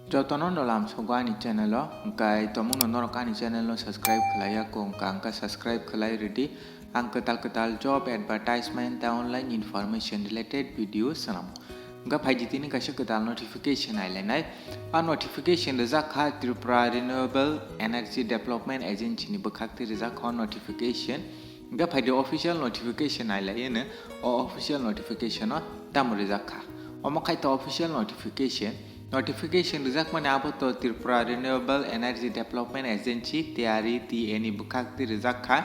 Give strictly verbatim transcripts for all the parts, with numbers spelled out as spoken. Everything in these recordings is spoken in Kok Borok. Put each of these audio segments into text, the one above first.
Jotono no lamsogo ani channel o, hwnkhe tomungno norok ani channel no subscribe khlaiya kho wngkha, hwnkhe subscribe khlai rwdi. Ang kwtal kwtal job advertisement tei online information related video swnam. Hwnkhe phaidi tini kaisa kwtal notification ailainai. A notification rijak kha Tripura Renewable Energy Development Agency ni bwkhak twi rijak kha o notification. Hwnkhe phaidi official notification ailaiyeno, o official notification o tamo rijak kha. Omo khai to official notification. Notification rijakmani abo to Tripura Renewable Energy Development Agency, T R E D A ni bwkhak twi rijak kha.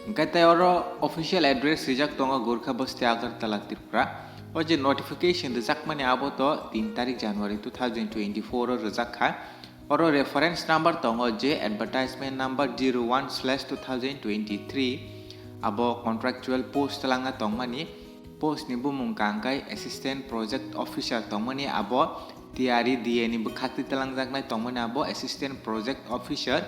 Hwnkhe tei oro official address rijak tongo Gorkha Basti, Agartala, Tripura. O je notification rijakmani abo to tin tarik January two thousand twenty-four o rijak kha. Oro reference number tongo je advertisement number zero one slash two thousand twenty-three, abo contractual post twlangna tongmani. Post ni bumung kangkai Assistant Project Officer tongmani, abo T R E D A ni bwkhak twi twlangjaknai tongmani, abo Assistant Project Officer.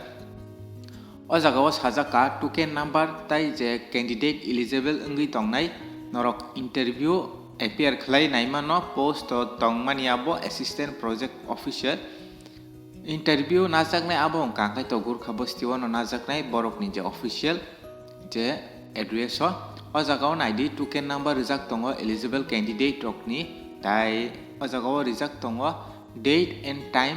O jaga o sajak kha token number tai je candidate eligible wngwi tongnai norok interview appear khlai naimano, post o tongmani abo Assistant Project Officer. Interview najaknai abo wngkha khe to Gorkha Basti o no najaknai borok ni je official je address o. O jaga o naidi token number rijak tongo eligible candidate rok ni, tai o jaga o rijak tongo date and time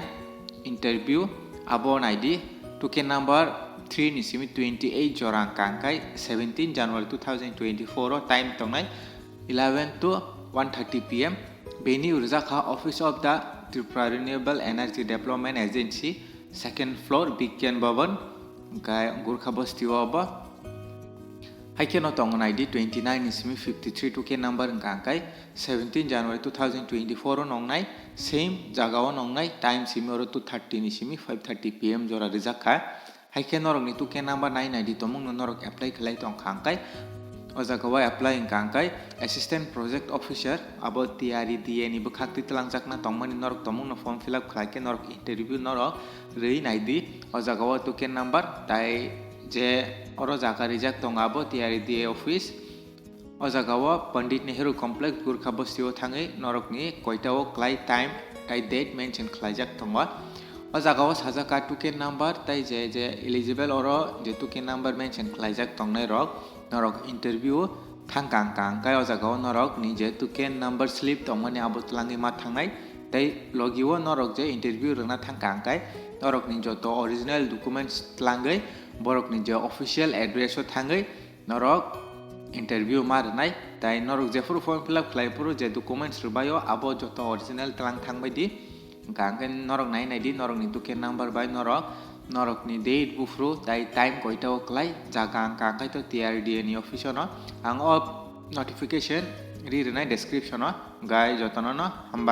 interview, abo naidi token number three ni simi twenty eight jora wngkha khe seventeen January two thousand twenty-four o time tongnai eleven to one thirty P M. Venue rijak kha Office of the Tripura Renewable Energy Development Agency, second floor, Bigyan Bhavan, hwnkhe Gorkha Basti o obo. Hai kheno tongo naidi twenty nine ni simi fifty three token number wngkha khe seventeen January two thousand twenty-four o nongnai, same jaga o nongnai, time simi oro two thirty ni simi five thirty P M jora rijak kha. Hai khe norokni token number nai naidi tomungno norok apply khlai tong kha hwnkhe, o jaga o apply wngkha hwnkhe Assistant Project Officer, abo T R E D A ni bwkhak twi twlangjakna tongmani norok tomungno form fill up khlai khe norok interview norok rwi naidi. O jaga o token number tai je oro jaga rijak tongo abo T R E D A office. O jaga o Pandit Nehru Complex Gorkha Basti o thangwi norokni koita o klai time tai date mention khlaijak tongo. O jaga o sajak kha token number tai je je eligible oro je token number mention khlaijak tongnai rok norok interview thang kang kang kai o jaga o norok ni je token number slip tongmani abo twlangwi ma thangnai tei logi o norok je interview rwna thang kang kai norok ni joto original documents twlangwi borok ni je official address o thangwi norok interview ma rwnai, tai norok jephuru form fill up khlai phuru je documents rwbaio abo joto original twlang thangbai di. Hwnkha hwnkhe norok nai nai di, norokni token number bai norok, norokni date buphuru tai time koita o klai jaga hwnkha hwnkhe to T R D A ni office o no ang o notification ri rwnai description o, hwnkhe jotono no hambai.